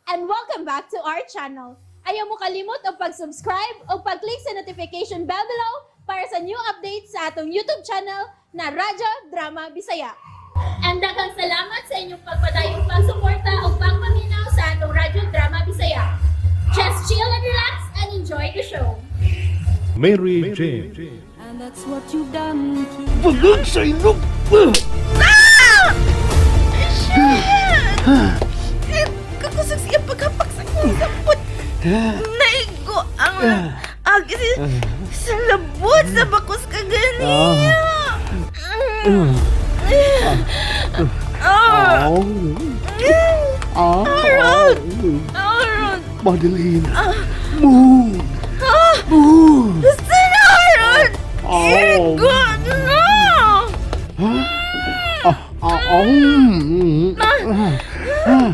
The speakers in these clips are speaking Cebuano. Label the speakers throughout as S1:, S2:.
S1: And welcome back to our channel. Ayaw mo kalimot og pag-subscribe o pag-click sa notification bell below para sa new updates sa atong YouTube channel na Radyo Drama Bisaya. And daghang salamat sa inyong pagpadayong pagsuporta o pagpaminaw sa atong Radyo Drama Bisaya. Just chill and relax and enjoy the show.
S2: Mary Jane.
S3: And that's what you've done to
S2: Bangag sa ilog!
S4: Eh, kakusog siya paghapak sa akong sapot. Naigo ang agi sa labot sa bakos kaganiya. Ah.
S2: Oh.
S4: Harold! Harold!
S2: Madeline! Moon! Moon!
S4: Basta na, Harold!
S2: Oh.
S4: Igo na!
S2: Oh.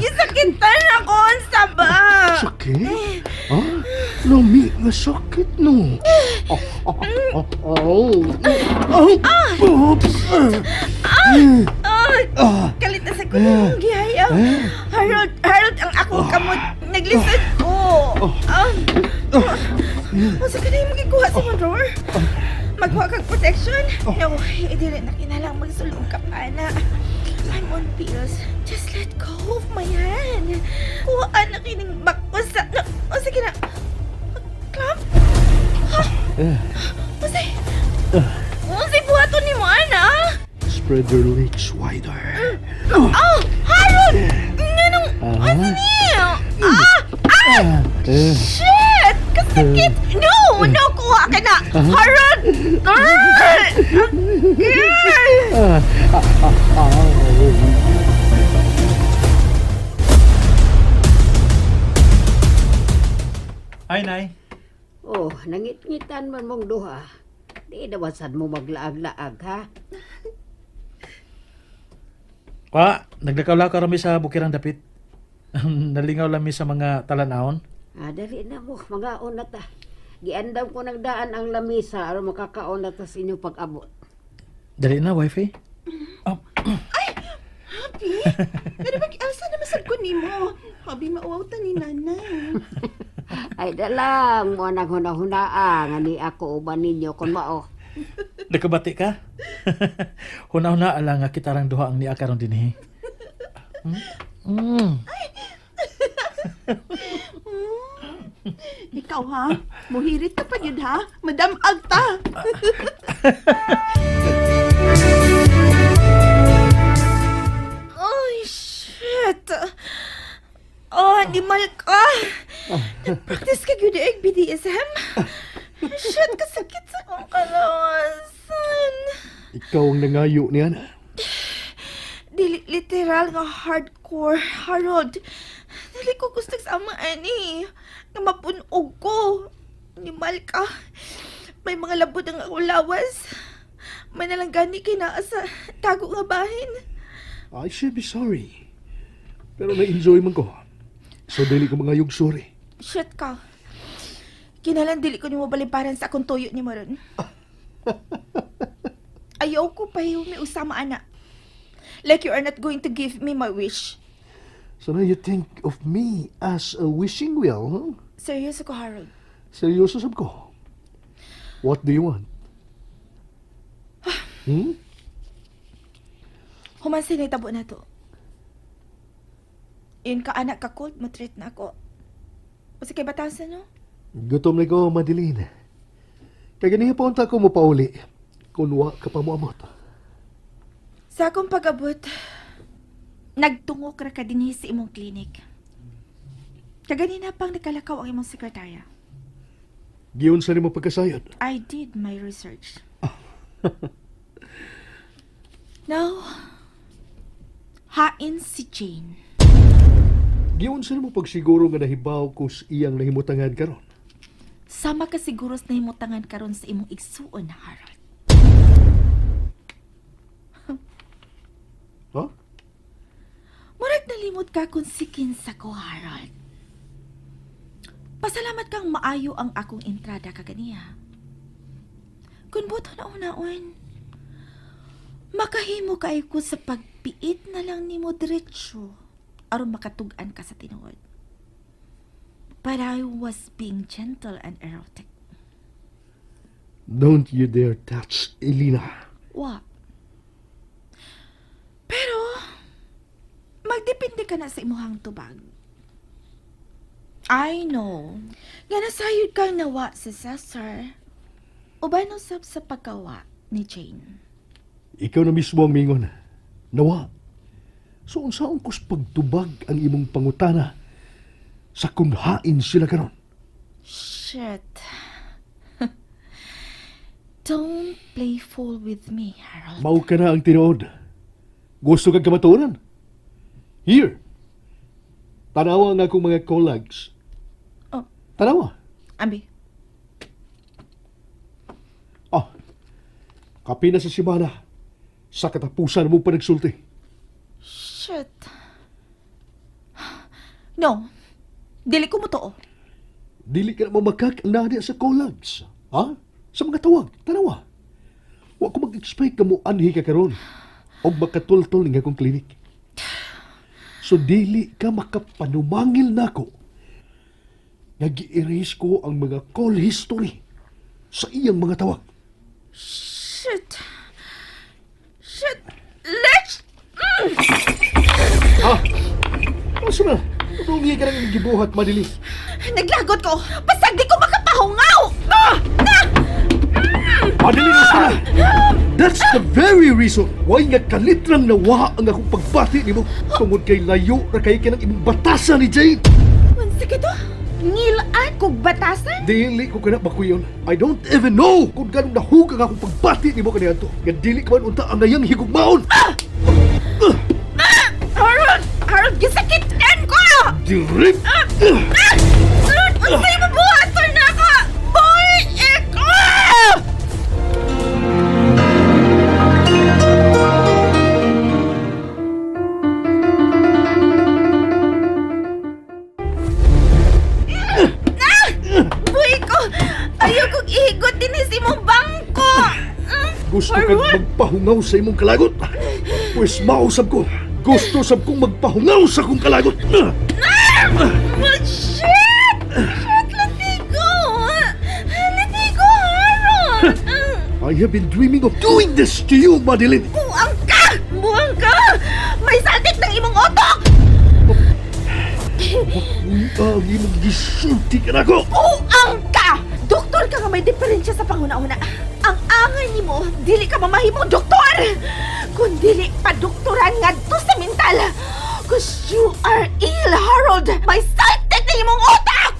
S4: Gisakitan ako ang saba.
S2: Sakit? Ha? Lami nga sakit, no? Oh, oh, oh, oh. Oh. Oops!
S4: Ah, kalit na sa kulong gihaya. Harold, Harold, ang akong kamot. Naglisod ko. Ah. Unsa ka na yung magikuha sa imong drawer? Magkuha kag protection? No, eh, dili na kinalang magsulong ka pa na. I'm on pills. Just let go of my hand. Kuha na kining bakos sa... No, o sige na. Clamp? Ha? Unsay? Unsay buhaton nimo, ana?
S2: Spread your legs wider.
S4: Oh, Harold! Nganong... Ano niya? Ah! Ah! Shit! Kasakit! No! No! Kuha ka na! Harold! Girl! Girl!
S5: Ay, Nay.
S6: Oh, nangit-ngitan man mong duha. Di naman sad mo maglaag-laag, ha?
S5: Pa, naglakaw-lakaw rami sa Bukirang Dapit. Nalingaw lang mi sa mga talanawon.
S6: Ah, dali na mo, magaon na ta. Giandam ko nagdaan ang lamisa aron makakaon na ta sa inyong pag-abot.
S5: Dali na, wifey.
S4: Happy? Pero mag-alsa na masag ko nimo. Habi mauwaw ta ni nanay.
S6: Ay, dalang mo nang hunahunaa nga ni ako uban ninyo kon mao.
S5: Nagkabati ka? Huna-huna lang nga kitarang duha ang niya karon dinhi.
S4: Ikaw ha? Muhirit ka pa yun ha? Madam Agta! Ay, shit! Oh, animal ka! Nag-practice ka yun eh, BDSM? Shit, kasakit sa akong kalawasan.
S2: Ikaw ang nangayo niyan.
S4: Dili literal nga hardcore, Harold. Dili ko gusto sa ama ani. Nga mapunog ko. Animal ka. May mga labod ang akong lawas. May nalanggani kay naa sa tago nga bahin.
S2: I should be sorry. Pero na-enjoy man ko. So dili ko mangayog sorry.
S4: Shit ka. Kinalan dili ko nimo balibaran sa akong tuyo ni Maron. Ayaw ko pa may usama ana. Like you are not going to give me my wish.
S2: So now you think of me as a wishing wheel, huh?
S4: Seryoso ko, Harold.
S2: Seryoso sab ko. What do you want?
S4: Human sinitabo na to. Yun ka anak ka cold, matreat na ako. O sige, batasan no?
S2: Gutom na ko, Madeline. Kaya ganiha pa unta ko mo pauli. Kung wa ka pa mo amot.
S4: Sa akong pag-abot, nagtungok ra ka dinhi sa imong klinik. Kaganina pang nakalakaw ang imong sekretarya.
S2: Giyon sa nimo pagkasayod.
S4: I did my research. Now, hain si Jane.
S2: Giyon sa nimo pagsiguro nga nahibaw ko sa iyang nahimutangan karon.
S4: Sama ka siguro sa nahimutangan karon sa imong igsuon, Harold.
S2: Ha?
S4: Murag nalimot ka kung sikinsa ko, Harold. Pasalamat kang maayo ang akong entrada kaganiya. Kung buto na unaon, makahimo kaayo ko sa pagpiit na lang nimo diretsyo aron makatug-an ka sa tinuod. But I was being gentle and erotic.
S2: Don't you dare touch Elena.
S4: Wa. Pero, magdepende ka na sa imuhang tubag. I know. Nga nasayod kang nawa si Cesar. Uban usab sa pagkawa ni Jane.
S2: Ikaw na mismo ang mingon. Nawa. So unsaon kus pagtubag ang imong pangutana sa kunhain sila karon?
S4: Shit. Don't play fool with me, Harold.
S2: Mao ka na ang tinuod. Gusto kag kamatuoran? Here. Tanawa ang akong mga colleagues.
S4: Oh.
S2: Tanawa.
S4: Ambi.
S2: Ah. Kape na sa simana. Sa katapusan mo pa nagsulti.
S4: Shit. No. Dili ko mo to.
S2: Dili ka na mamakak ang nani sa colleagues. Ha? Sa mga tawag. Tanawa. Wa ko mag-expect ka mo anhi ka karon. O makatultol nga akong klinik. So dili ka makapanumangil nako. Nag-erase ko ang mga call history sa iyang mga tawag.
S4: Shit. Shit. Let's...
S2: Ha? Ano na? Tungi ka nang gibuhat, Madili.
S4: Naglagot ko. Basag di ko makapahungaw. Ah! Ah!
S2: Madili na sana! That's the very reason why nga kalitrang nawa ang akong pagbati nimo tungod kay layo ra kay kanang imong batasan ni Jane.
S4: Unsa ka to? Ngilaan kog batasan?
S2: Dili ko kana bakuyon. I don't even know kung ganong nahug ang akong pagbati nimo kaniadto. Nga dili ka man unta ang ngayang higugmaon.
S4: Harold! Harold, gisakitan ko!
S2: Dirip!
S4: Ah! Harold, unsay mo buhaton na ako? Boy, ikaw! Ah! Boy ko! Ayaw kong ihigot din sa imong bangko! Mm.
S2: Gusto kag magpahungaw sa imong kalagot. Pwes mausab ko. Gusto sab kong magpahungaw sa akong kalagot.
S4: Oh, shit! Shit, latigo! Latigo, Harold!
S2: I have been dreaming of doing this to you, Madeline.
S4: Buang ka! Buang ka! May saltik ng imong utok!
S2: Ang imong gisulti ka nako.
S4: Buang ka! Doktor ka nga may diferensya sa panguna-una. Ang angay nimo, dili ka mamahimong doktor! Kung dili pa doktoran ngadto sa mental! 'Cause you are ill, Harold! May saltik ng imong utak!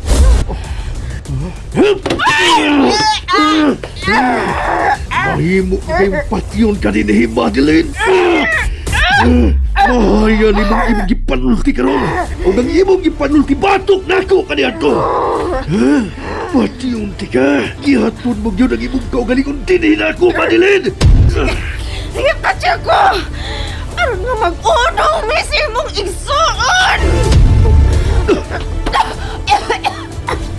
S2: Mahimo ka kayong patyon ka din eh, Madeline. Mahaya ni mong imong gipanulti karon. O ang imong gipanulti batok nako kaniadto. Patyon ti ka. Gihatod mo gyud ang imong kaugalingon dinhi nako, Madeline.
S4: Sige, patya ko! Aron nga mag-unong miss imong igsuon!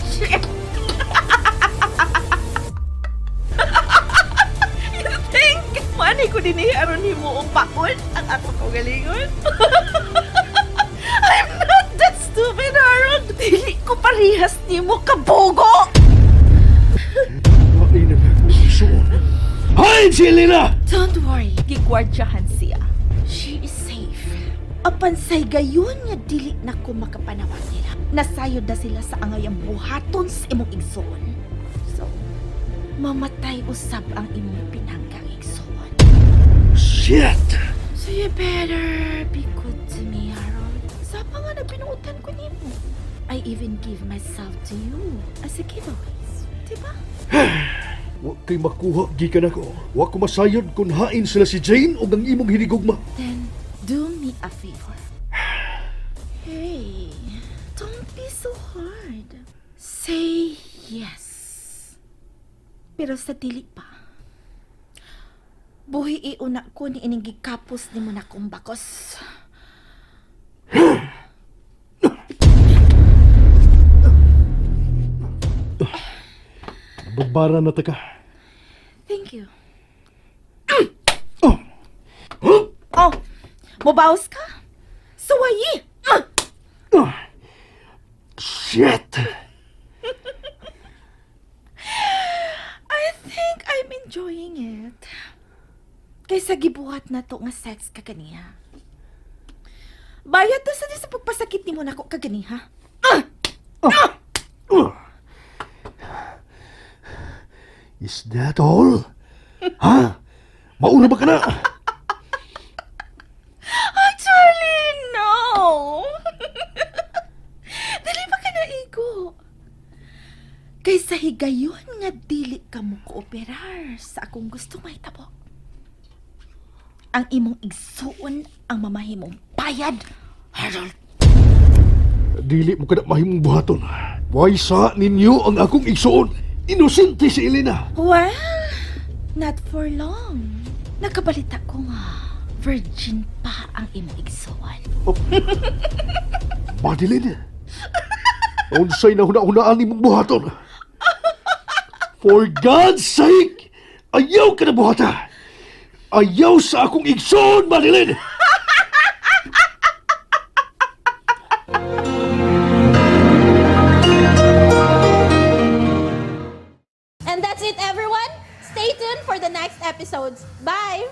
S4: Shit! You think? Mani ko din eh, aron himo og paon ang akong kaugalingon? I'm not that stupid, Harold! Dili ko parehas nimo kabogo!
S2: Ay, nagkakasuon. Hay, si Elena!
S4: Don't worry, gigwardyahan siya. She is safe. Apan say gayon nga dili na ko makapanawag nila. Nasayod na sila sa angayang buhaton sa imong igsoon. So, mamatay usab ang imong pinanggang igsoon.
S2: Shit!
S4: So you better be good to me, Harold. Sa pa nga na pinuutan ko nimo. I even give myself to you as a giveaway. Diba?
S2: Wa kay makuha gikan ako. Wa ko masayod kung hain sila si Jane o ang imong hinigugma.
S4: Then, do me a favor. Hey, don't be so hard. Say yes. Pero sa dili pa. Buhi iuna ko ni ining gikapos ni mo na kong bakos.
S2: Babara na ta ka.
S4: Thank you. Oh, mobaos ka? Suwayi!
S2: Shit! Shit!
S4: I think I'm enjoying it. Kaysa gibuhat na to nga sex kaganiha. Bayad to sa di sa pagpasakit nimo nako kaganiha.
S2: Is that all? Ha? Mauna ba ka na?
S4: Actually, no! Dili pa ka naigo. Kaysa higayon nga dili ka mo kooperar sa akong gusto mahitabo. Ang imong igsuon ang mamahimong bayad, Harold.
S2: Dili mo ka na mahimong buhaton. Why sa ninyo ang akong igsuon? Inosente si Elena.
S4: Well, not for long. Nakabalita ko nga, virgin pa ang imong igsuon.
S2: Madeline! Unsay na huna-hunaan nimong buhaton? For God's sake! Ayaw ka na buhata! Ayaw sa akong igsoon, Madeline!
S1: And that's it, everyone. Stay tuned for the next episodes. Bye!